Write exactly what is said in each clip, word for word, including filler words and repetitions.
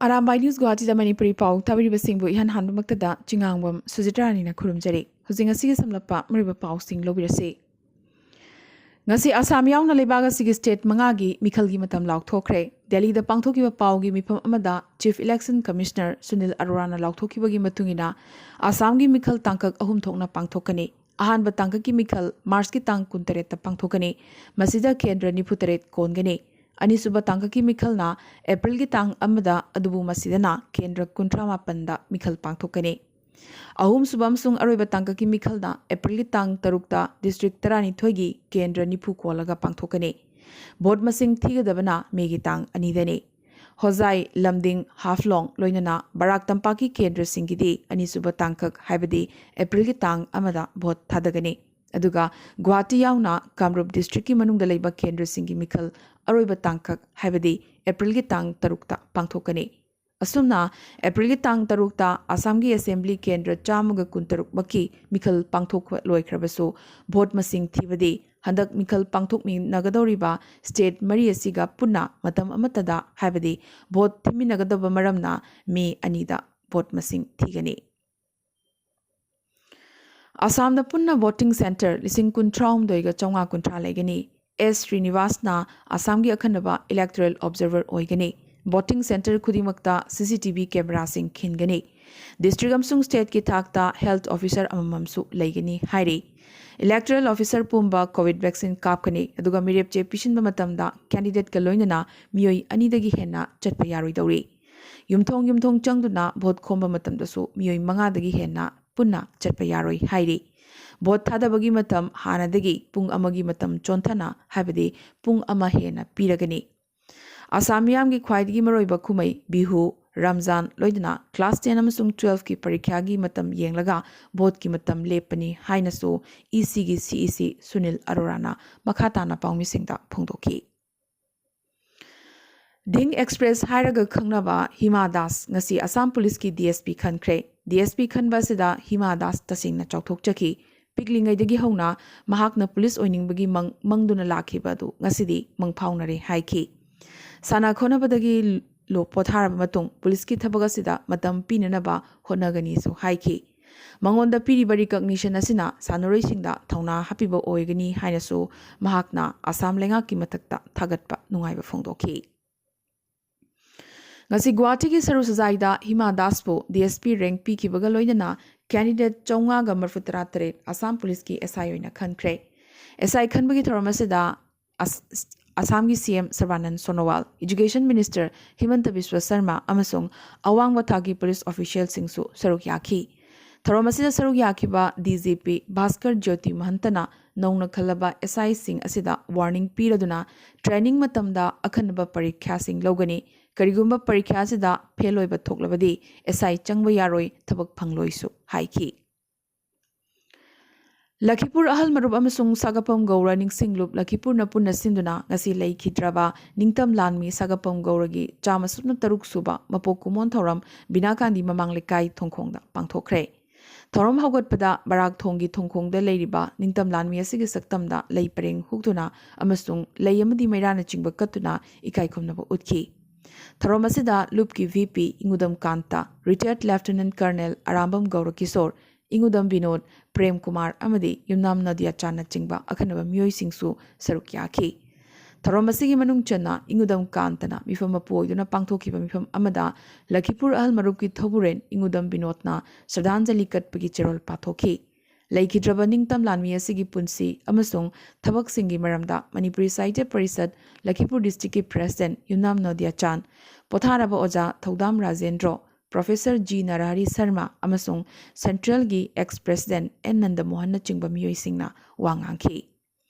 Arambai news ꯒꯨꯋꯥꯍꯥꯇꯤꯗ Manipuri ꯄꯥꯎ ꯇꯥꯕꯤꯔꯤꯕꯁꯤꯡꯕꯨ ꯏꯍꯥꯟ ꯍꯥꯟꯕꯃꯛꯇꯗ ꯆꯤꯉꯥꯡꯕꯝ ꯁꯨꯖꯤꯇ꯭ꯔꯥꯅꯤꯅ ꯈꯨꯔꯨꯝꯖꯔꯤ꯫ ꯍꯧꯖꯤꯛ ꯉꯁꯤꯒꯤ ꯁꯝꯂꯞꯄ ꯃꯔꯨꯑꯣꯏꯕ ꯄꯥꯎꯁꯤꯡ ꯂꯧꯕꯤꯔꯁꯤ꯫ ꯉꯁꯤ ꯑꯁꯥꯝ ꯌꯥꯎꯅ ꯂꯩꯕꯥꯛ ꯑꯁꯤꯒꯤ ꯁ꯭ꯇꯦꯠ ꯃꯉꯥꯒꯤ ꯃꯤꯈꯜꯒꯤ ꯃꯇꯝ ꯂꯥꯎꯊꯣꯛꯈ꯭ꯔꯦ꯫ ꯗꯦꯜꯂꯤꯗ ꯄꯥꯡꯊꯣꯛꯈꯤꯕ ꯄꯥꯎꯒꯤ ꯃꯤꯐꯝ ꯑꯃꯗ ꯆꯤꯐ ꯏꯂꯦꯛꯁꯟ ꯀꯃꯤꯁꯅꯔ ꯁꯨꯅꯤꯜ ꯑꯔꯣꯔꯥꯅ ꯂꯥꯎꯊꯣꯛꯈꯤꯕꯒꯤ ꯃꯇꯨꯡ ꯏꯟꯅ, ꯑꯁꯥꯝꯒꯤ ꯃꯤꯈꯜ ꯇꯥꯡꯀꯛ ꯑꯍꯨꯝ ꯊꯣꯛꯅ ꯄꯥꯡꯊꯣꯛꯀꯅꯤ꯫ ꯑꯍꯥꯟꯕ ꯇꯥꯡꯀꯛꯀꯤ ꯃꯤꯈꯜ ꯃꯥꯔꯆꯀꯤ ꯇꯥꯡ ꯀꯨꯟꯇꯔꯦꯠꯇ ꯄꯥꯡꯊꯣꯛꯀꯅꯤ꯫ ꯃꯁꯤꯗ ꯀꯦꯟꯗ꯭ꯔ ꯅꯤꯐꯨꯇꯔꯦꯠ ꯀꯣꯟꯒꯅꯤ꯫ ꯑꯅꯤꯁꯨꯕ ꯇꯥꯡꯀꯛꯀꯤ ꯃꯤꯈꯜꯅ ꯑꯦꯄ꯭ꯔꯤꯜꯒꯤ ꯇꯥꯡ ꯑꯃꯗ, ꯑꯗꯨꯕꯨ ꯃꯁꯤꯗꯅ ꯀꯦꯟꯗ꯭ꯔ ꯀꯨꯟꯊ꯭ꯔꯥ ꯃꯥꯄꯟꯗ ꯃꯤꯈꯜ ꯄꯥꯡꯊꯣꯛꯀꯅꯤ꯫ ꯑꯍꯨꯝꯁꯨꯕ ꯑꯃꯁꯨꯡ ꯑꯔꯣꯏꯕ ꯇꯥꯡꯀꯛꯀꯤ ꯃꯤꯈꯜꯅ ꯑꯦꯄ꯭ꯔꯤꯜꯒꯤ ꯇꯥꯡ ꯇꯔꯨꯛꯇ ꯗꯤꯁꯇ꯭ꯔꯤꯛ ꯇꯔꯥꯅꯤꯊꯣꯏꯒꯤ ꯀꯦꯟꯗ꯭ꯔ ꯅꯤꯐꯨ ꯀꯣꯜꯂꯒ ꯄꯥꯡꯊꯣꯛꯀꯅꯤ꯫ ꯚꯣꯠ ꯃꯁꯤꯡ ꯊꯤꯒꯗꯕꯅ ꯃꯦꯒꯤ ꯇꯥꯡ ꯑꯅꯤꯗꯅꯤ꯫ ꯍꯣꯖꯥꯏ, ꯂꯝꯗꯤꯡ, ꯍꯥꯐꯂꯣꯡ, ꯂꯣꯏꯅꯅ ꯕꯔꯥꯛ ꯇꯝꯄꯥꯛꯀꯤ ꯀꯦꯟꯗ꯭ꯔꯁꯤꯡꯒꯤꯗꯤ ꯑꯅꯤꯁꯨꯕ ꯇꯥꯡꯀꯛ, ꯍꯥꯏꯕꯗꯤ ꯑꯦꯄ꯭ꯔꯤꯜꯒꯤ ꯇꯥꯡ ꯑꯃꯗ ꯚꯣꯠ ꯊꯥꯗꯒꯅꯤ꯫ ꯑꯗꯨꯒ ꯒꯨꯋꯥꯍꯥꯇꯤ ꯌꯥꯎꯅ ꯀꯥꯃꯔꯨꯞ ꯗꯤꯁꯇ꯭ꯔꯤꯛꯀꯤ ꯃꯅꯨꯡꯗ ꯂꯩꯕ ꯀꯦꯟꯗ꯭ꯔꯁꯤꯡꯒꯤ ꯃꯤꯈꯜ ꯑꯔꯣꯏꯕ ꯇꯥꯡꯀꯛ, ꯍꯥꯏꯕꯗꯤ ꯑꯦꯄ꯭ꯔꯤꯜꯒꯤ ꯇꯥꯡ ꯇꯔꯨꯛꯇ ꯄꯥꯡꯊꯣꯛꯀꯅꯤ꯫ ꯑꯁꯨꯝꯅ ꯑꯦꯄ꯭ꯔꯤꯜꯒꯤ ꯇꯥꯡ ꯇꯔꯨꯛꯇ ꯑꯁꯥꯝꯒꯤ ꯑꯦꯁꯦꯝꯕ꯭ꯂꯤ ꯀꯦꯟꯗ꯭ꯔ ꯆꯥꯝꯃꯒ ꯀꯨꯟꯇꯔꯨꯛꯃꯛꯀꯤ ꯃꯤꯈꯜ ꯄꯥꯡꯊꯣꯛꯄ ꯂꯣꯏꯈ꯭ꯔꯕꯁꯨ, ꯚꯣꯠ ꯃꯁꯤꯡ ꯊꯤꯕꯗꯤ ꯍꯟꯗꯛ ꯃꯤꯈꯜ ꯄꯥꯡꯊꯣꯛꯃꯤꯟꯅꯒꯗꯧꯔꯤꯕ ꯁ꯭ꯇꯦꯠ ꯃꯔꯤ ꯑꯁꯤꯒ ꯄꯨꯟꯅ ꯃꯇꯝ ꯑꯃꯠꯇꯗ, ꯍꯥꯏꯕꯗꯤ ꯚꯣꯠ ꯊꯤꯃꯤꯟꯅꯒꯗꯕ ꯃꯔꯝꯅ ꯃꯦ ꯑꯅꯤꯗ ꯚꯣꯠ ꯃꯁꯤꯡ ꯊꯤꯒꯅꯤ꯫ ꯑꯁꯥꯝꯗ ꯄꯨꯟꯅ ꯚꯣꯇꯤꯡ ꯁꯦꯟꯇꯔ ꯂꯤꯁꯤꯡ ꯀꯨꯟꯊ꯭ꯔꯥꯍꯨꯝꯗꯣꯏꯒ ꯆꯥꯝꯃꯉꯥ ꯀꯨꯟꯊ꯭ꯔꯥ ꯂꯩꯒꯅꯤ꯫ ꯑꯦꯁ ꯁ꯭ꯔꯤꯅꯤꯋꯥꯁꯅ ꯑꯁꯥꯝꯒꯤ ꯑꯈꯟꯅꯕ ꯏꯂꯦꯛꯇꯣꯔꯦꯜ ꯑꯣꯕꯖꯔꯚꯔ ꯑꯣꯏꯒꯅꯤ꯫ ꯚꯣꯇꯤꯡ ꯁꯦꯟꯇꯔ ꯈꯨꯗꯤꯡꯃꯛꯇ ꯁꯤ ꯁꯤ ꯇꯤ ꯚꯤ ꯀꯦꯃꯦꯔꯥꯁꯤꯡ ꯈꯤꯟꯒꯅꯤ꯫ ꯗꯤꯁꯇ꯭ꯔꯤꯛ ꯑꯃꯁꯨꯡ ꯁ꯭ꯇꯦꯠꯀꯤ ꯊꯥꯛꯇ ꯍꯦꯜꯊ ꯑꯣꯐꯤꯁꯔ ꯑꯃꯃꯝꯁꯨ ꯂꯩꯒꯅꯤ ꯍꯥꯏꯔꯤ꯫ ꯏꯂꯦꯛꯇꯣꯔꯦꯜ ꯑꯣꯐꯤꯁꯔ ꯄꯨꯝꯕ ꯀꯣꯚꯤꯗ ꯚꯦꯛꯁꯤꯟ ꯀꯥꯞꯀꯅꯤ, ꯑꯗꯨꯒ ꯃꯤꯔꯦꯞ ꯆꯦ ꯄꯤꯁꯤꯟꯕ ꯃꯇꯝꯗ ꯀꯦꯟꯗꯤꯗꯦꯠꯀ ꯂꯣꯏꯅꯅ ꯃꯤꯑꯣꯏ ꯑꯅꯤꯗꯒꯤ ꯍꯦꯟꯅ ꯆꯠꯄ ꯌꯥꯔꯣꯏꯗꯧꯔꯤ꯫ ꯌꯨꯝꯊꯣꯡ ꯌꯨꯝꯊꯣꯡ ꯆꯪꯗꯨꯅ ꯚꯣꯠ ꯈꯣꯝꯕ ꯃꯇꯝꯗꯁꯨ ꯃꯤꯑꯣꯏ ꯃꯉꯥꯗꯒꯤ ꯍꯦꯟꯅ ꯄꯨꯟꯅ ꯆꯠꯄ ꯌꯥꯔꯣꯏ ꯍꯥꯏꯔꯤ꯫ ꯚꯣꯠ ꯊꯥꯗꯕꯒꯤ ꯃꯇꯝ ꯍꯥꯟꯅꯗꯒꯤ ꯄꯨꯡ ꯑꯃꯒꯤ ꯃꯇꯝ ꯆꯣꯟꯊꯅ, ꯍꯥꯏꯕꯗꯤ ꯄꯨꯡ ꯑꯃ ꯍꯦꯟꯅ ꯄꯤꯔꯒꯅꯤ꯫ ꯑꯁꯥꯝ ꯃꯤꯌꯥꯝꯒꯤ ꯈ꯭ꯋꯥꯏꯗꯒꯤ ꯃꯔꯨꯑꯣꯏꯕ ꯀꯨꯝꯍꯩ ꯕꯤꯍꯨ, ꯔꯝꯖꯥꯟ, ꯂꯣꯏꯅꯅ ꯀ꯭ꯂꯥꯁ ꯇꯦꯟ ꯑꯃꯁꯨꯡ ꯇꯨꯋꯦꯜꯐꯀꯤ ꯄꯔꯤꯈ꯭ꯌꯥꯒꯤ ꯃꯇꯝ ꯌꯦꯡꯂꯒ ꯚꯣꯠꯀꯤ ꯃꯇꯝ ꯂꯦꯞꯄꯅꯤ ꯍꯥꯏꯅꯁꯨ ꯏ ꯁꯤꯒꯤ ꯁꯤ ꯏ ꯁꯤ ꯁꯨꯅꯤꯜ ꯑꯔꯣꯔꯥꯅ ꯃꯈꯥ ꯇꯥꯅ ꯄꯥꯎꯃꯤꯁꯤꯡꯗ ꯐꯣꯡꯗꯣꯛꯈꯤ꯫ ꯗꯤꯡ ꯑꯦꯛꯁꯄ꯭ꯔꯦꯁ ꯍꯥꯏꯔꯒ ꯈꯪꯅꯕ ꯍꯤꯃꯥ ꯗꯥꯁ ꯉꯁꯤ ꯑꯁꯥꯝ ꯄꯨꯂꯤꯁꯀꯤ D S P ꯈꯟꯈ꯭ꯔꯦ꯫ D S P ꯈꯟꯕ ꯑꯁꯤꯗ ꯍꯤꯃꯥ ꯗꯥꯁ ꯇꯁꯦꯡꯅ ꯆꯥꯎꯊꯣꯛꯆꯈꯤ꯫ ꯄꯤꯛꯂꯤꯉꯩꯗꯒꯤ ꯍꯧꯅ ꯃꯍꯥꯛꯅ ꯄꯨꯂꯤꯁ ꯑꯣꯏꯅꯤꯡꯕꯒꯤ ꯃꯪ ꯃꯪꯗꯨꯅ ꯂꯥꯛꯈꯤꯕ ꯑꯗꯨ ꯉꯁꯤꯗꯤ ꯃꯪ ꯐꯥꯎꯅꯔꯦ ꯍꯥꯏꯈꯤ꯫ ꯁꯥꯟꯅ ꯈꯣꯠꯅꯕꯗꯒꯤ ꯂꯣ ꯄꯣꯊꯥꯔꯕ ꯃꯇꯨꯡ ꯄꯨꯂꯤꯁꯀꯤ ꯊꯕꯛ ꯑꯁꯤꯗ ꯃꯇꯝ ꯄꯤꯅꯅꯕ ꯍꯣꯠꯅꯒꯅꯤꯁꯨ ꯍꯥꯏꯈꯤ꯫ ꯃꯉꯣꯟꯗ ꯄꯤꯔꯤꯕ recognition ꯑꯁꯤꯅ ꯁꯥꯟꯅꯔꯣꯏꯁꯤꯡꯗ ꯊꯧꯅꯥ ꯍꯥꯞꯄꯤꯕ ꯑꯣꯏꯒꯅꯤ ꯍꯥꯏꯅꯁꯨ ꯃꯍꯥꯛꯅ ꯑꯁꯥꯝ ꯂꯩꯉꯥꯛꯀꯤ ꯃꯊꯛꯇ ꯊꯥꯒꯠꯄ ꯅꯨꯡꯉꯥꯏꯕ ꯐꯣꯡꯗꯣꯛꯈꯤ꯫ ꯉꯁꯤ ꯒꯨꯋꯥꯍꯥꯇꯤꯒꯤ ꯁꯔꯨ ꯁꯖꯥꯏꯗ Hima ꯗꯥꯁꯄꯨ D S P rank ꯄꯤꯈꯤꯕꯒ ꯂꯣꯏꯅꯅ candidate ꯆꯥꯝꯃꯉꯥꯒ ꯃꯔꯤꯐꯨꯇꯔꯥ ꯇꯔꯦꯠ ꯑꯁꯥꯝ ꯄꯨꯂꯤꯁꯀꯤ S I ꯑꯣꯏꯅ ꯈꯟꯈ꯭ꯔꯦ꯫ S I ꯈꯟꯕꯒꯤ ꯊꯧꯔꯝ ꯑꯁꯤꯗ ꯑꯁ-, ꯑꯁꯥꯝꯒꯤ C M ꯁꯔꯕꯥꯅꯟ ꯁꯣꯅꯣꯋꯥꯜ, Education Minister ꯍꯤꯃꯟꯇ Visva Sharma ꯑꯃꯁꯨꯡ ꯑꯋꯥꯡꯕ ꯊꯥꯛꯀꯤ ꯄꯨꯂꯤꯁ officialꯁꯤꯡꯁꯨ ꯁꯔꯨꯛ ꯌꯥꯈꯤ꯫ ꯊꯧꯔꯝ ꯑꯁꯤꯗ ꯁꯔꯨꯛ ꯌꯥꯈꯤꯕ D G P Bhaskar Jyoti ꯃꯍꯟꯇꯅ ꯅꯧꯅ ꯈꯜꯂꯕ S Iꯁꯤꯡ ꯑꯁꯤꯗ warning ꯄꯤꯔꯗꯨꯅ training ꯃꯇꯝꯗ ꯑꯈꯟꯅꯕ ꯄꯔꯤꯈ꯭ꯌꯥꯁꯤꯡ ꯂꯧꯒꯅꯤ꯫ ꯀꯔꯤꯒꯨꯝꯕ ꯄꯔꯤꯈ꯭ꯌꯥ ꯑꯁꯤꯗ fail ꯑꯣꯏꯕ ꯊꯣꯛꯂꯕꯗꯤ S I ꯆꯪꯕ ꯌꯥꯔꯣꯏ, ꯊꯕꯛ ꯐꯪꯂꯣꯏꯁꯨ ꯍꯥꯏꯈꯤ꯫ ꯂꯈꯤꯄꯨꯔ ꯑꯍꯜ ꯃꯔꯨꯞ ꯑꯃꯁꯨꯡ ꯁꯥꯒꯥꯄꯝ ꯒꯧꯔ ꯅꯤꯡꯁꯤꯡꯂꯨꯞ ꯂꯈꯤꯄꯨꯔꯅ ꯄꯨꯟꯅ ꯁꯤꯟꯗꯨꯅ ꯉꯁꯤ ꯂꯩꯈꯤꯗ꯭ꯔꯕ ꯅꯤꯡꯇꯝ ꯂꯥꯟꯃꯤ ꯁꯥꯒꯥꯄꯝ ꯒꯧꯔꯒꯤ ꯆꯥꯝꯃ ꯁꯨꯞꯅ ꯇꯔꯨꯛ ꯁꯨꯕ ꯃꯄꯣꯛ ꯀꯨꯝꯑꯣꯟ ꯊꯧꯔꯝ ꯕꯤꯅꯥꯀꯥꯟꯗꯤ ꯃꯃꯥꯡ ꯂꯩꯀꯥꯏ ꯊꯣꯡꯈꯣꯡꯗ ꯄꯥꯡꯊꯣꯛꯈ꯭ꯔꯦ꯫ ꯊꯧꯔꯝ ꯍꯧꯒꯠꯄꯗ ꯕꯔꯥꯛ ꯊꯣꯡꯒꯤ ꯊꯣꯡꯈꯣꯡꯗ ꯂꯩꯔꯤꯕ ꯅꯤꯡꯇꯝ ꯂꯥꯟꯃꯤ ꯑꯁꯤꯒꯤ ꯁꯛꯇꯝꯗ ꯂꯩ ꯄꯔꯦꯡ ꯍꯨꯛꯇꯨꯅ ꯑꯃꯁꯨꯡ ꯂꯩ ꯑꯃꯗꯤ ꯃꯩꯔꯥꯅꯆꯤꯡꯕ ꯀꯠꯇꯨꯅ ꯏꯀꯥꯏ ꯈꯨꯝꯅꯕ ꯎꯠꯈꯤ꯫ ꯊꯧꯔꯝ ꯑꯁꯤꯗ ꯂꯨꯞꯀꯤ V P ꯏꯉꯨꯗꯝ ꯀꯥꯟꯇ, Retired Lieutenant Colonel Arambam ꯒꯧꯔ ꯀꯤꯁꯣꯔ, ꯏꯉꯨꯗꯝ ꯕꯤꯅꯣꯗ, ꯄ꯭ꯔꯦꯝ ꯀꯨꯃꯥꯔ ꯑꯃꯗꯤ ꯌꯨꯝꯅꯥꯝ ꯅꯣꯗꯤꯌꯥꯆꯥꯟꯅꯆꯤꯡꯕ ꯑꯈꯟꯅꯕ ꯃꯤꯑꯣꯏꯁꯤꯡꯁꯨ ꯁꯔꯨꯛ ꯌꯥꯈꯤ꯫ ꯊꯧꯔꯝ ꯑꯁꯤꯒꯤ ꯃꯅꯨꯡ ꯆꯟꯅ ꯏꯉꯨꯗꯝ ꯀꯥꯟꯇꯅ ꯃꯤꯐꯝ ꯃꯄꯨ ꯑꯣꯏꯗꯨꯅ ꯄꯥꯡꯊꯣꯛꯈꯤꯕ ꯃꯤꯐꯝ ꯑꯃꯗ ꯂꯈꯤꯄꯨꯔ ꯑꯍꯜ ꯃꯔꯨꯞꯀꯤ ꯊꯧꯕꯨꯔꯦꯟ ꯏꯉꯨꯗꯝ ꯕꯤꯅꯣꯗꯅ ꯁ꯭ꯔꯗꯥꯟꯖꯂꯤ ꯀꯠꯄꯒꯤ ꯆꯦꯔꯣꯜ ꯄꯥꯊꯣꯛꯈꯤ꯫ ꯂꯩꯈꯤꯗ꯭ꯔꯕ ꯅꯤꯡꯇꯝ ꯂꯥꯟꯃꯤ ꯑꯁꯤꯒꯤ ꯄꯨꯟꯁꯤ ꯑꯃꯁꯨꯡ ꯊꯕꯛꯁꯤꯡꯒꯤ ꯃꯔꯝꯗ ꯃꯅꯤꯄꯨꯔꯤ ꯁꯥꯍꯤꯇ꯭ꯌ ꯄꯔꯤꯁꯠ ꯂꯈꯤꯄꯨꯔ districtꯀꯤ president ꯌꯨꯝꯅꯥꯝ ꯅꯣꯗꯤꯌꯥꯆꯥꯟ, ꯄꯣꯊꯥꯔꯕ ꯑꯣꯖꯥ ꯊꯧꯗꯥꯝ ꯔꯥꯖꯦꯟꯗ꯭ꯔꯣ, Professor G ꯅꯔꯍꯔꯤ ꯁꯔꯃ ꯑꯃꯁꯨꯡ centralꯒꯤ ex president N ꯅꯟꯗꯃꯣꯍꯟꯅꯆꯤꯡꯕ ꯃꯤꯑꯣꯏꯁꯤꯡꯅ ꯋꯥ ꯉꯥꯡꯈꯤ꯫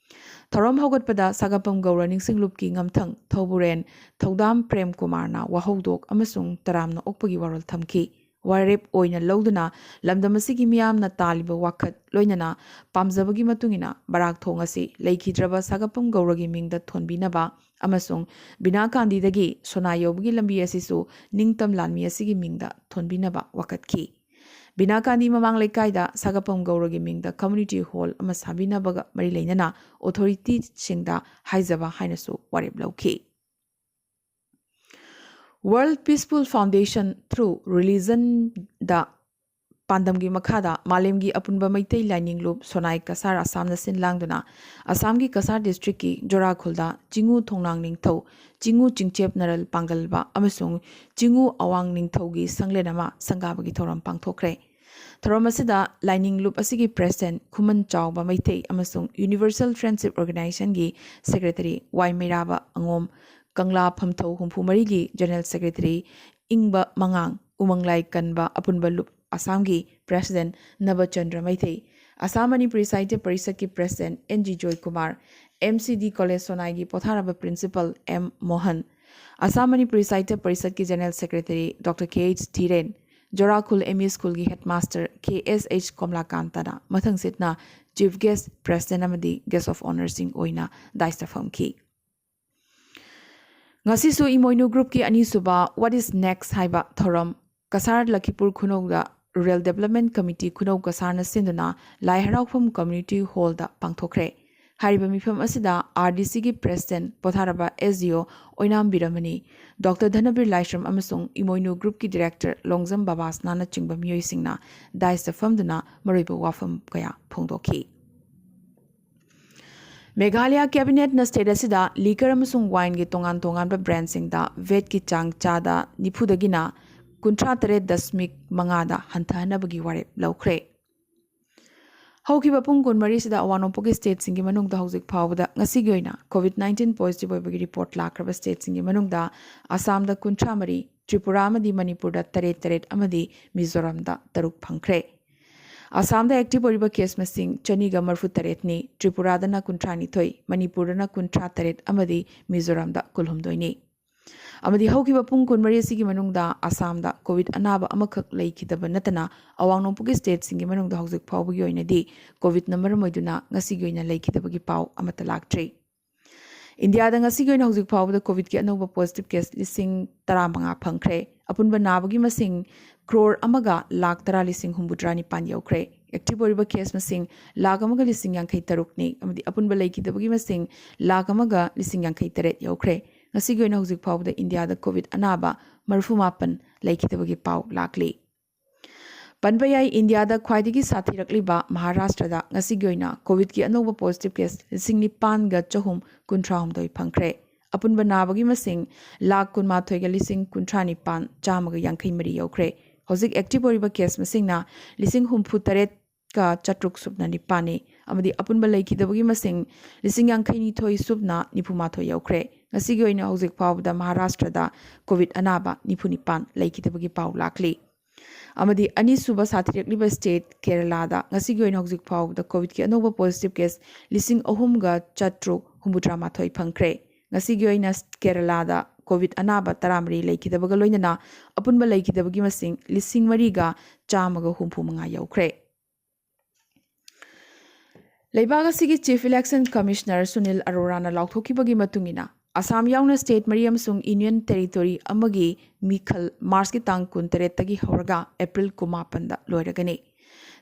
ꯊꯧꯔꯝ ꯍꯧꯒꯠꯄꯗ ꯁꯥꯒꯥꯄꯝ ꯒꯧꯔ ꯅꯤꯡꯁꯤꯡꯂꯨꯞꯀꯤ ꯉꯝꯊꯪ ꯊꯧꯕꯨꯔꯦꯟ ꯊꯧꯗꯥꯝ ꯄ꯭ꯔꯦꯝ ꯀꯨꯃꯥꯔꯅ ꯋꯥꯍꯧꯗꯣꯛ ꯑꯃꯁꯨꯡ ꯇꯔꯥꯝꯅ ꯑꯣꯛꯄꯒꯤ ꯋꯥꯔꯣꯜ ꯊꯝꯈꯤ꯫ ꯋꯥꯔꯦꯞ ꯑꯣꯏꯅ ꯂꯧꯗꯨꯅ ꯂꯝꯗꯝ ꯑꯁꯤꯒꯤ ꯃꯤꯌꯥꯝꯅ ꯇꯥꯜꯂꯤꯕ ꯋꯥꯈꯜ ꯂꯣꯏꯅꯅ ꯄꯥꯝꯖꯕꯒꯤ ꯃꯇꯨꯡ ꯏꯟꯅ ꯕꯔꯥꯛ ꯊꯣꯡ ꯑꯁꯤ ꯂꯩꯈꯤꯗ꯭ꯔꯕ ꯁꯥꯒꯥꯄꯝ ꯒꯧꯔꯒꯤ ꯃꯤꯡꯗ ꯊꯣꯟꯕꯤꯅꯕ ꯑꯃꯁꯨꯡ ꯕꯤꯅꯥꯀꯥꯟꯗꯤꯗꯒꯤ ꯁꯣꯅꯥ ꯌꯧꯕꯒꯤ ꯂꯝꯕꯤ ꯑꯁꯤꯁꯨ ꯅꯤꯡꯇꯝ ꯂꯥꯟꯃꯤ ꯑꯁꯤꯒꯤ ꯃꯤꯡꯗ ꯊꯣꯟꯕꯤꯅꯕ ꯋꯥꯀꯠꯈꯤ꯫ ꯕꯤꯅꯥꯀꯥꯟꯗꯤ ꯃꯃꯥꯡ ꯂꯩꯀꯥꯏꯗ ꯁꯥꯒꯥꯄꯝ ꯒꯧꯔꯒꯤ ꯃꯤꯡꯗ community hall ꯑꯃ ꯁꯥꯕꯤꯅꯕꯒ ꯃꯔꯤ ꯂꯩꯅꯅ authorityꯁꯤꯡꯗ ꯍꯥꯏꯖꯕ ꯍꯥꯏꯅꯁꯨ ꯋꯥꯔꯦꯞ ꯂꯧꯈꯤ꯫ World Peaceful Foundation through Religion ꯗ ꯄꯥꯟꯗꯝꯒꯤ ꯃꯈꯥꯗ ꯃꯥꯂꯦꯝꯒꯤ ꯑꯄꯨꯟꯕ ꯃꯩꯇꯩ ꯂꯥꯏꯅꯤꯡ ꯂꯨꯞ ꯁꯣꯅꯥꯏ ꯀꯁꯥꯔ ꯑꯁꯥꯝꯅ ꯁꯤꯟ ꯂꯥꯡꯗꯨꯅ ꯑꯁꯥꯝꯒꯤ ꯀꯁꯥꯔ ꯗꯤꯁꯇ꯭ꯔꯤꯛꯀꯤ ꯖꯣꯔꯥꯈꯨꯜꯗ ꯆꯤꯉꯨ ꯊꯣꯡꯅꯥꯡ ꯅꯤꯡꯊꯧ, ꯆꯤꯉꯨ ꯆꯤꯡꯆꯦꯞ ꯅꯔꯜ ꯄꯥꯡꯒꯜꯕ ꯑꯃꯁꯨꯡ ꯆꯤꯉꯨ ꯑꯋꯥꯡ ꯅꯤꯡꯊꯧꯒꯤ ꯁꯪꯂꯦꯟ ꯑꯃ ꯁꯪꯒꯥꯕꯒꯤ ꯊꯧꯔꯝ ꯄꯥꯡꯊꯣꯛꯈ꯭ꯔꯦ꯫ ꯊꯧꯔꯝ ꯑꯁꯤꯗ ꯂꯥꯏꯅꯤꯡ ꯂꯨꯞ ꯑꯁꯤꯒꯤ ꯄ꯭ꯔꯦꯁꯤꯗꯦꯟꯠ ꯈꯨꯃꯟ ꯆꯥꯎꯕ ꯃꯩꯇꯩ ꯑꯃꯁꯨꯡ Universal Friendship Organization ꯒꯤ ꯁꯦꯀ꯭ꯔꯦꯇꯔꯤ ꯋꯥꯏ ꯃꯩꯔꯥꯕ ꯑꯉꯣꯝ, ꯀꯪꯂꯥ ꯐꯝꯊꯧ ꯍꯨꯝꯐꯨ ꯃꯔꯤꯒꯤ ꯖꯦꯅꯔꯦꯜ ꯁꯦꯀ꯭ꯔꯦꯇꯔꯤ ꯏꯪꯕ ꯃꯉꯥꯡ, ꯎꯃꯪꯂꯥꯏ ꯀꯟꯕ ꯑꯄꯨꯟꯕ ꯂꯨꯞ ꯑꯁꯥꯝꯒꯤ ꯄ꯭ꯔꯦꯁꯤꯗꯦꯟꯠ ꯅꯕꯆꯟꯗ꯭ꯔ ꯃꯩꯇꯩ, ꯑꯁꯥꯝ ꯃꯅꯤꯄꯨꯔꯤ ꯁꯥꯍꯤꯇ꯭ꯌ ꯄꯔꯤꯁꯠꯀꯤ president N G Joykumar, M C D college ꯁꯣꯅꯥꯏꯒꯤ ꯄꯣꯊꯥꯔꯕ ꯄ꯭ꯔꯤꯟꯁꯤꯄꯜ ꯑꯦꯝ ꯃꯣꯍꯟ, ꯑꯁꯥꯝ ꯃꯅꯤꯄꯨꯔꯤ ꯁꯥꯍꯤꯇ꯭ꯌ ꯄꯔꯤꯁꯠꯀꯤ general secretary doctor K H Dhiren, Jorakhul M E ꯁ꯭ꯀꯨꯜꯒꯤ ꯍꯦꯗꯃꯥꯁꯇꯔ ꯀꯦ ꯑꯦꯁ ꯑꯩꯆ ꯀꯣꯝꯂꯥꯀꯥꯟꯇꯅ ꯃꯊꯪꯁꯤꯠꯅ ꯆꯤꯐ ꯒꯦꯁ꯭ꯠ, ꯄ꯭ꯔꯦꯁꯤꯗꯦꯟꯠ ꯑꯃꯗꯤ ꯒꯦꯁ꯭ꯠ ꯑꯣꯐ ꯑꯣꯅꯔꯁꯤꯡ ꯑꯣꯏꯅ ꯗꯥꯏꯁꯇ ꯐꯝꯈꯤ꯫ ꯉꯁꯤꯁꯨ ꯏꯃꯣꯏꯅꯨ ꯒ꯭ꯔꯨꯞꯀꯤ ꯑꯅꯤꯁꯨꯕ What is Next ꯍꯥꯏꯕ ꯊꯧꯔꯝ ꯀꯁꯥꯔ ꯂꯈꯤꯄꯨꯔ ꯈꯨꯅꯧꯗ ꯔꯨꯔꯦꯜ ꯗꯦꯕꯂꯞꯃꯦꯟꯠ ꯀꯃꯤꯇꯤ ꯈꯨꯅꯧ ꯀꯁꯥꯔꯅ ꯁꯤꯟꯗꯨꯅ ꯂꯥꯏ ꯍꯔꯥꯎꯐꯝ ꯀꯝꯃ꯭ꯌꯨꯅꯤꯇꯤ ꯍꯣꯜꯗ ꯄꯥꯡꯊꯣꯛꯈ꯭ꯔꯦ꯫ ꯍꯥꯏꯔꯤꯕ ꯃꯤꯐꯝ ꯑꯁꯤꯗ ꯑꯥꯔ ꯗꯤ ꯁꯤꯒꯤ ꯄ꯭ꯔꯦꯁꯤꯗꯦꯟꯠ ꯄꯣꯊꯥꯔꯕ ꯑꯦꯁ ꯗꯤ ꯑꯣ ꯑꯣꯏꯅꯥꯝ ꯕꯤꯔꯃꯅꯤ, ꯗꯣꯛꯇꯔ ꯙꯅꯕꯤꯔ ꯂꯥꯏꯁ꯭ꯔꯝ ꯑꯃꯁꯨꯡ ꯏꯃꯣꯏꯅꯨ ꯒ꯭ꯔꯨꯞꯀꯤ ꯗꯤꯔꯦꯛꯇꯔ ꯂꯣꯡꯖꯝ ꯕꯕꯥꯁꯅꯥꯅꯆꯤꯡꯕ ꯃꯤꯑꯣꯏꯁꯤꯡꯅ ꯗꯥꯏꯁꯇ ꯐꯝꯗꯨꯅ ꯃꯔꯨꯑꯣꯏꯕ ꯋꯥꯐꯝ ꯀꯌꯥ ꯐꯣꯡꯗꯣꯛꯈꯤ꯫ ꯃꯦꯘꯥꯂꯌ ꯀꯦꯕꯤꯅꯦꯠꯅ ꯁ꯭ꯇꯦꯠ ꯑꯁꯤꯗ ꯂꯤꯀꯔ ꯑꯃꯁꯨꯡ ꯋꯥꯏꯟꯒꯤ ꯇꯣꯉꯥꯟ ꯇꯣꯉꯥꯟꯕ ꯕ꯭ꯔꯥꯟꯗꯁꯤꯡꯗ ꯚꯦꯠꯀꯤ ꯆꯥꯡ ꯆꯥꯗ ꯅꯤꯐꯨꯗꯒꯤꯅ ꯀꯨꯟꯊ꯭ꯔꯥ ꯇꯔꯦꯠ ꯗꯁꯃꯤꯛ ꯃꯉꯥꯗ ꯍꯟꯊꯍꯟꯅꯕꯒꯤ ꯋꯥꯔꯦꯞ ꯂꯧꯈ꯭ꯔꯦ꯫ ꯍꯧꯈꯤꯕ ꯄꯨꯡ ꯀꯨꯟꯃꯔꯤꯁꯤꯗ ꯑꯋꯥꯡ ꯅꯣꯡꯄꯣꯛꯀꯤ ꯁ꯭ꯇꯦꯠꯁꯤꯡꯒꯤ ꯃꯅꯨꯡꯗ ꯍꯧꯖꯤꯛ ꯐꯥꯎꯕꯗ ꯉꯁꯤꯒꯤ ꯑꯣꯏꯅ ꯀꯣꯚꯤꯗ ꯅꯥꯏꯟꯇꯤꯟ ꯄꯣꯖꯤꯇꯤꯚ ꯑꯣꯏꯕꯒꯤ ꯔꯤꯄꯣꯔꯠ ꯂꯥꯛꯈ꯭ꯔꯕ ꯁ꯭ꯇꯦꯠꯁꯤꯡꯒꯤ ꯃꯅꯨꯡꯗ ꯑꯁꯥꯝꯗ ꯀꯨꯟꯊ꯭ꯔꯥ ꯃꯔꯤ, ꯇ꯭ꯔꯤꯄꯨꯔꯥ ꯑꯃꯗꯤ ꯃꯅꯤꯄꯨꯔꯗ ꯇꯔꯦꯠ ꯇꯔꯦꯠ ꯑꯃꯗꯤ ꯃꯤꯖꯣꯔꯥꯝꯗ ꯇꯔꯨꯛ ꯐꯪꯈ꯭ꯔꯦ꯫ ꯑꯁꯥꯝꯗ ꯑꯦꯛꯇꯤꯚ ꯑꯣꯏꯔꯤꯕ ꯀꯦꯁ ꯃꯁꯤꯡ ꯆꯅꯤꯒ ꯃꯔꯤꯐꯨ ꯇꯔꯦꯠꯅꯤ, ꯇ꯭ꯔꯤꯄꯨꯔꯥꯗꯅ ꯀꯨꯟꯊ꯭ꯔꯥ ꯅꯤꯊꯣꯏ, ꯃꯅꯤꯄꯨꯔꯗꯅ ꯀꯨꯟꯊ꯭ꯔꯥ ꯇꯔꯦꯠ ꯑꯃꯗꯤ ꯃꯤꯖꯣꯔꯥꯝꯗ ꯀꯨꯜꯍꯨꯝꯗꯣꯏꯅꯤ꯫ ꯑꯃꯗꯤ ꯍꯧꯈꯤꯕ ꯄꯨꯡ ꯀꯨꯟꯃꯔꯤ ꯑꯁꯤꯒꯤ ꯃꯅꯨꯡꯗ ꯑꯁꯥꯝꯗ ꯀꯣꯚꯤꯗ ꯑꯅꯥꯕ ꯑꯃꯈꯛ ꯂꯩꯈꯤꯗꯕ ꯅꯠꯇꯅ ꯑꯋꯥꯡ ꯅꯣꯡꯄꯣꯛꯀꯤ ꯁ꯭ꯇꯦꯠꯁꯤꯡꯒꯤ ꯃꯅꯨꯡꯗ ꯍꯧꯖꯤꯛ ꯐꯥꯎꯕꯒꯤ ꯑꯣꯏꯅꯗꯤ ꯀꯣꯚꯤꯗꯅ ꯃꯔꯝ ꯑꯣꯏꯗꯨꯅ ꯉꯁꯤꯒꯤ ꯑꯣꯏꯅ ꯂꯩꯈꯤꯗꯕꯒꯤ ꯄꯥꯎ ꯑꯃꯠꯇ ꯂꯥꯛꯇ꯭ꯔꯤ꯫ ꯏꯟꯗꯤꯌꯥꯗ ꯉꯁꯤꯒꯤ ꯑꯣꯏꯅ ꯍꯧꯖꯤꯛ ꯐꯥꯎꯕꯗ ꯀꯣꯚꯤꯗꯀꯤ ꯑꯅꯧꯕ ꯄꯣꯖꯤꯇꯤꯚ ꯀꯦꯁ ꯂꯤꯁꯤꯡ ꯇꯔꯥꯃꯉꯥ ꯐꯪꯈ꯭ꯔꯦ꯫ ꯑꯄꯨꯟꯕ ꯅꯥꯕꯒꯤ ꯃꯁꯤꯡ ꯀ꯭ꯔꯣꯔ ꯑꯃꯒ ꯂꯥꯈ ꯇꯔꯥ ꯂꯤꯁꯤꯡ ꯍꯨꯝꯐꯨꯇꯔꯥ ꯅꯤꯄꯥꯟ ꯌꯧꯈ꯭ꯔꯦ꯫ ꯑꯦꯛꯇꯤꯚ ꯑꯣꯏꯔꯤꯕ ꯀꯦꯁ ꯃꯁꯤꯡ ꯂꯥꯈ ꯑꯃꯒ ꯂꯤꯁꯤꯡ ꯌꯥꯡꯈꯩ ꯇꯔꯨꯛꯅꯤ ꯑꯃꯗꯤ ꯑꯄꯨꯟꯕ ꯂꯩꯈꯤꯗꯕꯒꯤ ꯃꯁꯤꯡ ꯂꯥꯈ ꯑꯃꯒ ꯂꯤꯁꯤꯡ ꯌꯥꯡꯈꯩ ꯇꯔꯦꯠ ꯌꯧꯈ꯭ꯔꯦ꯫ ꯉꯁꯤꯒꯤ ꯑꯣꯏꯅ ꯍꯧꯖꯤꯛ ꯐꯥꯎꯕꯗ ꯏꯟꯗꯤꯌꯥꯗ ꯀꯣꯚꯤꯗ ꯑꯅꯥꯕ ꯃꯔꯤꯐꯨ ꯃꯥꯄꯟ ꯂꯩꯈꯤꯗꯕꯒꯤ ꯄꯥꯎ ꯂꯥꯛꯂꯤ꯫ ꯄꯟꯕ ꯌꯥꯏ, ꯏꯟꯗꯤꯌꯥꯗ ꯈ꯭ꯋꯥꯏꯗꯒꯤ ꯁꯥꯊꯤꯔꯛꯂꯤꯕ ꯃꯍꯥꯔꯥꯁꯇ꯭ꯔꯗ ꯉꯁꯤꯒꯤ ꯑꯣꯏꯅ ꯀꯣꯚꯤꯗꯀꯤ ꯑꯅꯧꯕ ꯄꯣꯖꯤꯇꯤꯚ ꯀꯦꯁ ꯂꯤꯁꯤꯡ ꯅꯤꯄꯥꯟꯒ ꯆꯍꯨꯝ ꯀꯨꯟꯊ꯭ꯔꯥ ꯍꯨꯝꯗꯣꯏ ꯐꯪꯈ꯭ꯔꯦ꯫ ꯑꯄꯨꯟꯕ ꯅꯥꯕꯒꯤ ꯃꯁꯤꯡ ꯂꯥꯈ ꯀꯨꯟꯃꯥꯊꯣꯏꯒ ꯂꯤꯁꯤꯡ ꯀꯨꯟꯊ꯭ꯔꯥ ꯅꯤꯄꯥꯟ ꯆꯥꯝꯃꯒ ꯌꯥꯡꯈꯩ ꯃꯔꯤ ꯌꯧꯈ꯭ꯔꯦ꯫ ꯍꯧꯖꯤꯛ ꯑꯦꯛꯇꯤꯚ ꯑꯣꯏꯔꯤꯕ ꯀꯦꯁ ꯃꯁꯤꯡꯅ ꯂꯤꯁꯤꯡ ꯍꯨꯝꯐꯨ ꯇꯔꯦꯠꯀ ꯆꯥꯇ꯭ꯔꯨꯛ ꯁꯨꯞꯅ ꯅꯤꯄꯥꯟꯅꯤ, ꯑꯃꯗꯤ ꯑꯄꯨꯟꯕ ꯂꯩꯈꯤꯗꯕꯒꯤ ꯃꯁꯤꯡ ꯂꯤꯁꯤꯡ ꯌꯥꯡꯈꯩ ꯅꯤꯊꯣꯏ ꯁꯨꯞꯅ ꯅꯤꯐꯨ ꯃꯥꯊꯣꯏ ꯌꯧꯈ꯭ꯔꯦ꯫ ꯉꯁꯤꯒꯤ ꯑꯣꯏꯅ ꯍꯧꯖꯤꯛ ꯐꯥꯎꯕꯗ ꯃꯍꯥꯔꯥꯁꯇ꯭ꯔꯗ ꯀꯣꯚꯤꯗ ꯑꯅꯥꯕ ꯅꯤꯐꯨ ꯅꯤꯄꯥꯟ ꯂꯩꯈꯤꯗꯕꯒꯤ ꯄꯥꯎ ꯂꯥꯛꯂꯤ꯫ ꯑꯃꯗꯤ ꯑꯅꯤꯁꯨꯕ ꯁꯥꯊꯤꯔꯛꯂꯤꯕ ꯁ꯭ꯇꯦꯠ ꯀꯦꯔꯂꯥꯗ ꯉꯁꯤꯒꯤ ꯑꯣꯏꯅ ꯍꯧꯖꯤꯛ ꯐꯥꯎꯕꯗ ꯀꯣꯚꯤꯗꯀꯤ ꯑꯅꯧꯕ ꯄꯣꯖꯤꯇꯤꯚ ꯀꯦꯁ ꯂꯤꯁꯤꯡ ꯑꯍꯨꯝꯒ ꯆꯥꯇ꯭ꯔꯨꯛ ꯍꯨꯝꯐꯨꯇꯔꯥ ꯃꯥꯊꯣꯏ ꯐꯪꯈ꯭ꯔꯦ꯫ ꯉꯁꯤꯒꯤ ꯑꯣꯏꯅ ꯀꯦꯔꯂꯥꯗ ꯀꯣꯚꯤꯗ ꯑꯅꯥꯕ ꯇꯔꯥꯃꯔꯤ ꯂꯩꯈꯤꯗꯕꯒ ꯂꯣꯏꯅꯅ ꯑꯄꯨꯟꯕ ꯂꯩꯈꯤꯗꯕꯒꯤ ꯃꯁꯤꯡ ꯂꯤꯁꯤꯡ ꯃꯔꯤꯒ ꯆꯥꯝꯃꯒ ꯍꯨꯝꯐꯨ ꯃꯉꯥ ꯌꯧꯈ꯭ꯔꯦ꯫ ꯂꯩꯕꯥꯛ ꯑꯁꯤꯒꯤ ꯆꯤꯐ ꯏꯂꯦꯛꯁꯟ ꯀꯃꯤꯁꯅꯔ ꯁꯨꯅꯤꯜ ꯑꯔꯣꯔꯥꯅ ꯂꯥꯎꯊꯣꯛꯈꯤꯕꯒꯤ ꯃꯇꯨꯡ ꯏꯟꯅ, ꯑꯁꯥꯝ ꯌꯥꯎꯅ ꯁ꯭ꯇꯦꯠ ꯃꯔꯤ ꯑꯃꯁꯨꯡ ꯌꯨꯅꯤꯌꯟ ꯇꯦꯔꯤꯇꯣꯔꯤ ꯑꯃꯒꯤ ꯃꯤꯈꯜ ꯃꯥꯔꯆꯀꯤ ꯇꯥꯡ ꯀꯨꯟꯇꯔꯦꯠꯇꯒꯤ ꯍꯧꯔꯒ ꯑꯦꯄ꯭ꯔꯤꯜ ꯀꯨꯟꯃꯥꯄꯟꯗ ꯂꯣꯏꯔꯒꯅꯤ꯫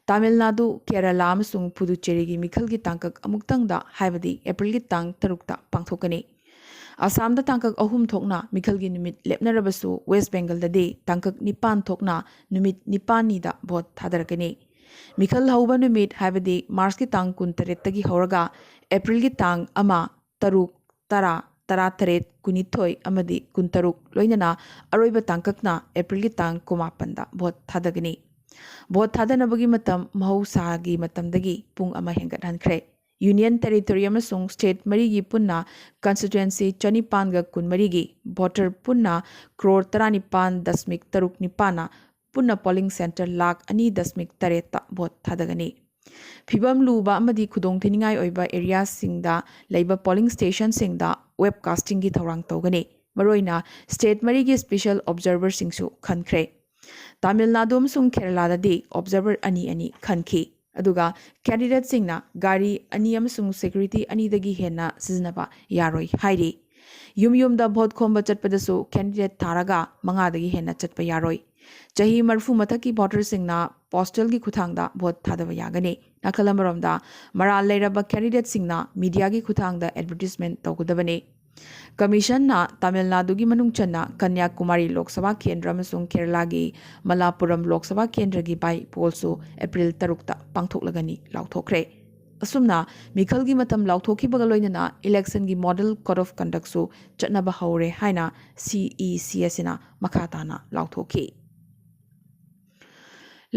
ꯇꯥꯃꯤꯜ ꯅꯥꯗꯨ, ꯀꯦꯔꯂꯥ ꯑꯃꯁꯨꯡ ꯄꯨꯗꯨꯆꯦꯔꯤꯒꯤ ꯃꯤꯈꯜꯒꯤ ꯇꯥꯡꯀꯛ ꯑꯃꯨꯛꯇꯪꯗ, ꯍꯥꯏꯕꯗꯤ ꯑꯦꯄ꯭ꯔꯤꯜꯒꯤ ꯇꯥꯡ ꯇꯔꯨꯛꯇ ꯄꯥꯡꯊꯣꯛꯀꯅꯤ꯫ ꯑꯁꯥꯝꯗ ꯇꯥꯡꯀꯛ ꯑꯍꯨꯝ ꯊꯣꯛꯅ ꯃꯤꯈꯜꯒꯤ ꯅꯨꯃꯤꯠ ꯂꯦꯞꯅꯔꯕꯁꯨ, ꯋꯦꯁ ꯕꯦꯡꯒꯜꯗꯗꯤ ꯇꯥꯡꯀꯛ ꯅꯤꯄꯥꯟ ꯊꯣꯛꯅ ꯅꯨꯃꯤꯠ ꯅꯤꯄꯥꯟꯅꯤꯗ ꯚꯣꯠ ꯊꯥꯗꯔꯛꯀꯅꯤ꯫ ꯃꯤꯈꯜ ꯍꯧꯕ ꯅꯨꯃꯤꯠ, ꯍꯥꯏꯕꯗꯤ ꯃꯥꯔꯆꯀꯤ ꯇꯥꯡ ꯀꯨꯟꯇꯔꯦꯠꯇꯒꯤ ꯍꯧꯔꯒ ꯑꯦꯄ꯭ꯔꯤꯜꯒꯤ ꯇꯥꯡ ꯑꯃ, ꯇꯔꯨꯛ, ꯇꯔꯥ, ꯇꯔꯥꯇꯔꯦꯠ, ꯀꯨꯟꯅꯤꯊꯣꯏ ꯑꯃꯗꯤ ꯀꯨꯟꯇꯔꯨꯛ, ꯂꯣꯏꯅꯅ ꯑꯔꯣꯏꯕ ꯇꯥꯡꯀꯛꯅ ꯑꯦꯄ꯭ꯔꯤꯜꯒꯤ ꯇꯥꯡ ꯀꯨꯟꯃꯥꯄꯟꯗ ꯚꯣꯠ ꯊꯥꯗꯒꯅꯤ꯫ ꯚꯣꯠ ꯊꯥꯗꯅꯕꯒꯤ ꯃꯇꯝ ꯃꯍꯧꯁꯥꯒꯤ ꯃꯇꯝꯗꯒꯤ ꯄꯨꯡ ꯑꯃ ꯍꯦꯟꯒꯠꯍꯟꯈ꯭ꯔꯦ꯫ ꯌꯨꯅꯤꯌꯟ ꯇꯦꯔꯤꯇꯣꯔꯤ ꯑꯃꯁꯨꯡ ꯁ꯭ꯇꯦꯠ ꯃꯔꯤꯒꯤ ꯄꯨꯟꯅ ꯀꯟꯁꯇꯤꯇ꯭ꯋꯦꯟꯁꯤ ꯆꯅꯤꯄꯥꯟꯒ ꯀꯨꯟꯃꯔꯤꯒꯤ ꯚꯣꯇꯔ ꯄꯨꯟꯅ ꯀ꯭ꯔꯣꯔ ꯇꯔꯥꯅꯤꯄꯥꯟ ꯗꯁꯃꯤꯛ ꯇꯔꯨꯛ ꯅꯤꯄꯥꯟꯅ ꯄꯨꯟꯅ ꯄꯣꯂꯤꯡ ꯁꯦꯟꯇꯔ ꯂꯥꯈ ꯑꯅꯤ ꯗꯁꯃꯤꯛ ꯇꯔꯦꯠꯇ ꯚꯣꯠ ꯊꯥꯗꯒꯅꯤ꯫ ꯐꯤꯕꯝ ꯂꯨꯕ ꯑꯃꯗꯤ ꯈꯨꯗꯣꯡꯊꯤꯅꯤꯡꯉꯥꯏ ꯑꯣꯏꯕ ꯑꯦꯔꯤꯌꯥꯁꯤꯡꯗ ꯂꯩꯕ ꯄꯣꯂꯤꯡ ꯁ꯭ꯇꯦꯁꯟꯁꯤꯡꯗ ꯋꯦꯕ ꯀꯥꯁꯇꯤꯡꯒꯤ ꯊꯧꯔꯥꯡ ꯇꯧꯒꯅꯤ꯫ ꯃꯔꯨꯑꯣꯏꯅ ꯁ꯭ꯇꯦꯠ ꯃꯔꯤꯒꯤ ꯁ꯭ꯄꯦꯁꯦꯜ ꯑꯣꯕꯖꯔꯚꯔꯁꯤꯡꯁꯨ ꯈꯟꯈ꯭ꯔꯦ꯫ ꯇꯥꯃꯤꯜ ꯅꯥꯗꯨ ꯑꯃꯁꯨꯡ ꯀꯦꯔꯂꯥꯗꯗꯤ ꯑꯣꯕꯖꯔꯚꯔ ꯑꯅꯤ ꯑꯅꯤ ꯈꯟꯈꯤ꯫ ꯑꯗꯨꯒ ꯀꯦꯟꯗꯤꯗꯦꯠꯁꯤꯡꯅ ꯒꯥꯔꯤ ꯑꯅꯤ ꯑꯃꯁꯨꯡ ꯁꯦꯀ꯭ꯌꯨꯔꯤꯇꯤ ꯑꯅꯤꯗꯒꯤ ꯍꯦꯟꯅ ꯁꯤꯖꯤꯟꯅꯕ ꯌꯥꯔꯣꯏ ꯍꯥꯏꯔꯤ꯫ ꯌꯨꯝ ꯌꯨꯝꯗ ꯚꯣꯠ ꯈꯣꯝꯕ ꯆꯠꯄꯗꯁꯨ ꯀꯦꯟꯗꯤꯗꯦꯠ ꯊꯥꯔꯒ ꯃꯉꯥꯗꯒꯤ ꯍꯦꯟꯅ ꯆꯠꯄ ꯌꯥꯔꯣꯏ꯫ ꯆꯍꯤ ꯃꯔꯤꯐꯨ ꯃꯊꯛꯀꯤ ꯚꯣꯇꯔꯁꯤꯡꯅ ꯄꯣꯁꯇꯦꯜꯒꯤ ꯈꯨꯠꯊꯥꯡꯗ ꯚꯣꯠ ꯊꯥꯗꯕ ꯌꯥꯒꯅꯤ꯫ ꯅꯥꯀꯜ ꯑꯃꯔꯣꯝꯗ, ꯃꯔꯥꯜ ꯂꯩꯔꯕ ꯀꯦꯟꯗꯤꯗꯦꯠꯁꯤꯡꯅ ꯃꯤꯗꯤꯌꯥꯒꯤ ꯈꯨꯠꯊꯥꯡꯗ ꯑꯦꯗꯚꯔꯇꯤꯖꯃꯦꯟꯠ ꯇꯧꯒꯗꯕꯅꯤ꯫ ꯀꯃꯤꯁꯟꯅ ꯇꯥꯃꯤꯜ ꯅꯥꯗꯨꯒꯤ ꯃꯅꯨꯡ ꯆꯟꯅ ꯀꯟꯌꯥꯀꯨꯃꯥꯔꯤ ꯂꯣꯛ ꯁꯚꯥ ꯀꯦꯟꯗ꯭ꯔ ꯑꯃꯁꯨꯡ ꯀꯦꯔꯂꯥꯒꯤ ꯃꯂꯥꯄꯨꯔꯝ ꯂꯣꯛ ꯁꯚꯥ ꯀꯦꯟꯗ꯭ꯔꯒꯤ ꯕꯥꯏ ꯄꯣꯜꯁꯨ ꯑꯦꯄ꯭ꯔꯤꯜ ꯇꯔꯨꯛꯇ ꯄꯥꯡꯊꯣꯛꯂꯒꯅꯤ ꯂꯥꯎꯊꯣꯛꯈ꯭ꯔꯦ꯫ ꯑꯁꯨꯝꯅ ꯃꯤꯈꯜꯒꯤ ꯃꯇꯝ ꯂꯥꯎꯊꯣꯛꯈꯤꯕꯒ ꯂꯣꯏꯅꯅ election ꯒꯤ model code of conduct ꯁꯨ ꯆꯠꯅꯕ ꯍꯧꯔꯦ ꯍꯥꯏꯅ C E C S ꯅ ꯃꯈꯥ ꯇꯥꯅ ꯂꯥꯎꯊꯣꯛꯈꯤ꯫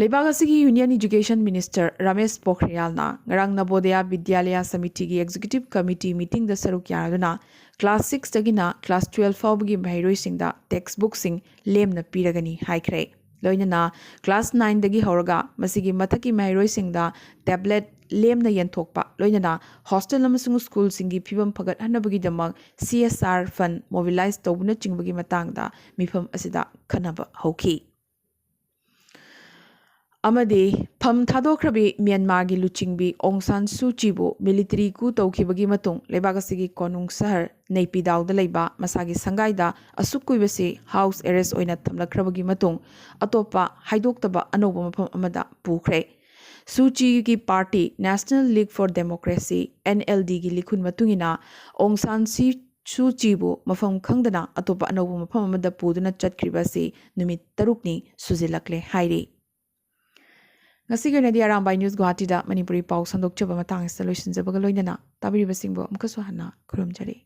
ꯂꯩꯕꯥꯛ ꯑꯁꯤꯒꯤ Union Education Minister ꯔꯥꯃꯦꯁ ꯄꯣꯈ꯭ꯔꯤꯌꯥꯜꯅ ꯉꯔꯥꯡ ꯅꯕꯣꯗꯌꯥ ꯕꯤꯗ꯭ꯌꯥꯂꯌꯥ ꯁꯃꯤꯇꯤꯒꯤ Executive Committee meeting ꯗ ꯁꯔꯨꯛ ꯌꯥꯗꯨꯅ class six ꯇꯒꯤꯅ class twelve ꯐꯥꯎꯕꯒꯤ ꯃꯍꯩꯔꯣꯏꯁꯤꯡꯗ text book ꯁꯤꯡ ꯂꯦꯝꯅ ꯄꯤꯔꯒꯅꯤ ꯍꯥꯏꯈ꯭ꯔꯦ꯫ ꯂꯣꯏꯅꯅ class nine ꯗꯒꯤ ꯍꯧꯔꯒ ꯃꯁꯤꯒꯤ ꯃꯊꯛꯀꯤ ꯃꯍꯩꯔꯣꯏꯁꯤꯡꯗ tablet ꯂꯦꯝꯅ ꯌꯦꯟꯊꯣꯛꯄ, ꯂꯣꯏꯅꯅ hostel ꯑꯃꯁꯨꯡ school ꯁꯤꯡꯒꯤ ꯐꯤꯕꯝ ꯐꯒꯠꯍꯟꯅꯕꯒꯤꯗꯃꯛ C S R fund mobilize ꯇꯧꯕꯅꯆꯤꯡꯕꯒꯤ ꯃꯇꯥꯡꯗ ꯃꯤꯐꯝ ꯑꯁꯤꯗ ꯈꯟꯅꯕ ꯍꯧꯈꯤ꯫ ꯑꯃꯗꯤ ꯐꯝ ꯊꯥꯗꯣꯛꯈ꯭ꯔꯕꯤ ꯃ꯭ꯌꯥꯟꯃꯥꯔꯒꯤ ꯂꯨꯆꯤꯡꯕꯤ ꯑꯣꯡ ꯁꯥꯟ ꯁꯨ ꯆꯤꯕꯨ military coup ꯇꯧꯈꯤꯕꯒꯤ ꯃꯇꯨꯡ ꯂꯩꯕꯥꯛ ꯑꯁꯤꯒꯤ ꯀꯣꯅꯨꯡ ꯁꯍꯔ ꯅꯩꯄꯤꯗꯥꯎꯗ ꯂꯩꯕ ꯃꯁꯥꯒꯤ ꯁꯪꯒꯥꯏꯗ ꯑꯁꯨꯛ ꯀꯨꯏꯕꯁꯤ house arrest ꯑꯣꯏꯅ ꯊꯝꯂꯛꯈ꯭ꯔꯕꯒꯤ ꯃꯇꯨꯡ ꯑꯇꯣꯞꯄ ꯍꯥꯏꯗꯣꯛꯇꯕ ꯑꯅꯧꯕ ꯃꯐꯝ ꯑꯃꯗ ꯄꯨꯈ꯭ꯔꯦ꯫ ꯁꯨ ꯆꯤꯒꯤ party National League for Democracy, N L D ꯒꯤ ꯂꯤꯈꯨꯟ ꯃꯇꯨꯡ ꯏꯟꯅ ꯑꯣꯡ ꯁꯥꯟ ꯁꯤ ꯁꯨ ꯆꯤꯕꯨ ꯃꯐꯝ ꯈꯪꯗꯅ ꯑꯇꯣꯞꯄ ꯑꯅꯧꯕ ꯃꯐꯝ ꯑꯃꯗ ꯄꯨꯗꯨꯅ ꯆꯠꯈ꯭ꯔꯤꯕ ꯑꯁꯤ ꯅꯨꯃꯤꯠ ꯇꯔꯨꯛꯅꯤ ꯁꯨꯖꯤꯜꯂꯛꯂꯦ ꯍꯥꯏꯔꯤ꯫ ꯉꯁꯤꯒꯤ ꯑꯣꯏꯅꯗꯤ ꯑꯔꯥꯝꯕꯥꯏ News ꯒꯨꯋꯥꯍꯥꯇꯤꯗ ꯃꯅꯤꯄꯨꯔꯤ ꯄꯥꯎ ꯁꯟꯗꯣꯛꯆꯕ ꯃꯇꯥꯡ ꯑꯁꯤꯗ ꯂꯣꯏꯁꯤꯟꯖꯕꯒ ꯂꯣꯏꯅꯅ ꯇꯥꯕꯤꯔꯤꯕꯁꯤꯡꯕꯨ ꯑꯃꯨꯛꯀꯁꯨ ꯍꯟꯅ ꯈꯨꯔꯨꯝꯖꯔꯤ꯫